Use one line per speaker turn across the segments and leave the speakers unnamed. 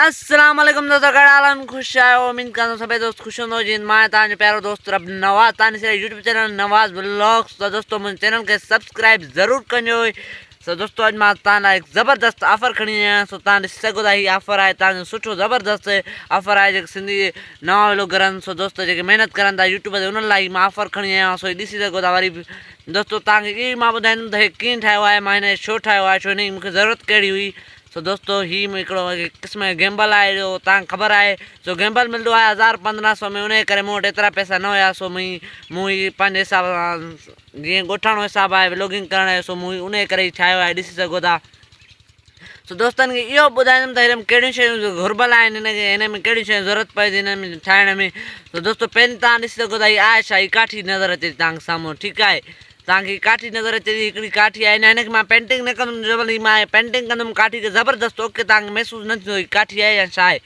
السلام عليڪم دوستو ڪهڙا حال آهن خوش آهيو اميد ڪندو سڀئي دوست خوش هوندو جي مان توهان جو پيارو دوست رب نواز توهان ڏسي رهيا يوٽيوب چينل نواز ولاگس ته دوستو منهنجي چينل کي سبسڪرائب ضرور ڪجو سو دوستو اڄ مان توهان لاء هڪ زبردست آفر کڻي آيو آهيان سو توهان ڏسي سگهو ٿا هي آفر آهي توهان جو سٺو زبردست آفر آهي جيڪي سنڌي نوان ولاگر آهن سو دوست جيڪي محنت ڪرن ٿا يوٽيوب تي انهن لاء هي مان آفر کڻي آيو آهيان سو هي ڏسي سگهو ٿا وري به دوستو توهان کي اهو ئي مان ٻڌائيندم ته هي ڪيئن ٺاهيو آهي مان هن ڇو ٺاهيو آهي ڇو هن جي مون کي ضرورت ڪهڙي هئي سو دوستو هي هڪڙو قسم جو گيمبل آهي جو توهان کي خبر آهي سو گيمبل ملندو آهي 1500 ۾ انهي ڪري مون وٽ ايترا پئسا نه هيا سو مون مون هي پنهنجي حساب سان جيئن ڳوٺاڻو حساب آهي ولوگنگ ڪرڻ جو سو مون انهي ڪري هي ٺاهيو آهي ڏسي سگهو ٿا سو دوستن کي اهو ٻڌائيندم ته هن ۾ ڪهڙيون شيون گهربل آهن هن کي هن ۾ ڪهڙيون شيون ضرورت پئي ٿي هن ۾ ٺاهڻ ۾ سو دوستو پهرين توهان ڏسي سگهو ٿا هي آهي ڇا هي ڪاٺي نظر اچي ٿي توهان کي سامهون ٺيڪ آهي توهان کي ڪاٺي نظر اچي ٿي هڪڙي ڪاٺي آهي هن کي مان پينٽنگ نه ڪندم جبل هي مان پينٽنگ ڪندم ڪاٺي کي زبردست اوڪي توهان کي محسوس نه ٿيندو هي ڪاٺي آهي يا ڇا آهي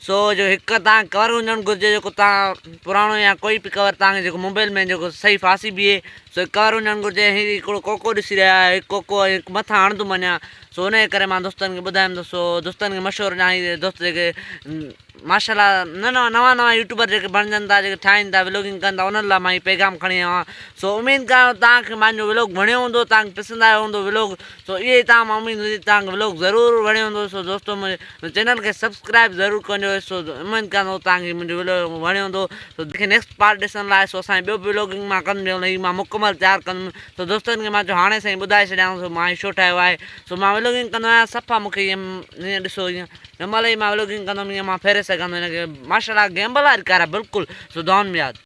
سو جو هڪ توهان ڪور هجڻ گهرجي جيڪو توهان پراڻو يا ڪوئي به ڪور توهان کي جيڪو موبائل ۾ جيڪو صحيح ڦاسي بيهي سو هڪ ڪور هجڻ گهرجي هي هڪڙو ڪوڪو ڏسي رهيا آهيو هڪ ڪوڪو ۽ هڪ مٿان هڻندم اڃا سو ان جي ڪري مان دوستن کي ٻڌايم ته سو دوستن کي مشورو ڏيان هي دوست جيڪي ماشاءالله نه نوان نوان يوٽيوبر جيڪي بڻجن ٿا جيڪي ٺاهين ٿا ولوگنگ ڪن ٿا انهن لاء مان هي پيغام کڻي آيو آهيان سو اميد ڪيان ٿو توهان کي مانجو ولوگ وڻيو هوندو توهان کي پسند آيو هوندو ولوگ سو اهي ئي توهان مان اميد هوندي توهان کي ولوگ ضرور وڻيو هوندو سو دوستو منهنجي چينل کي سبسڪرائب ضرور ڪجو سو اميد ڪيان ٿو توهان کي منهنجو ولوگ وڻيو هوندو سو نيڪسٽ پارٽ ڏسڻ لاء سو اسان ٻيو به ولوگنگ مان ڪندم هي مان مڪمل تيار ڪندم سو دوستن کي مان چيو هاڻي سائين ٻڌائي ڇڏيان سو مان هي شو ٺاهيو آهي سو مان ولوگنگ ڪندو آهيان صفا مونکي ائين ڏسو ائين هن مهل ئي مان ولوگنگ ڪندم ائين مان ڦيري سگهندو هن کي ماشاءالله گيمبل واري ڪار آهي بلڪل سو دعائن ۾ ياد.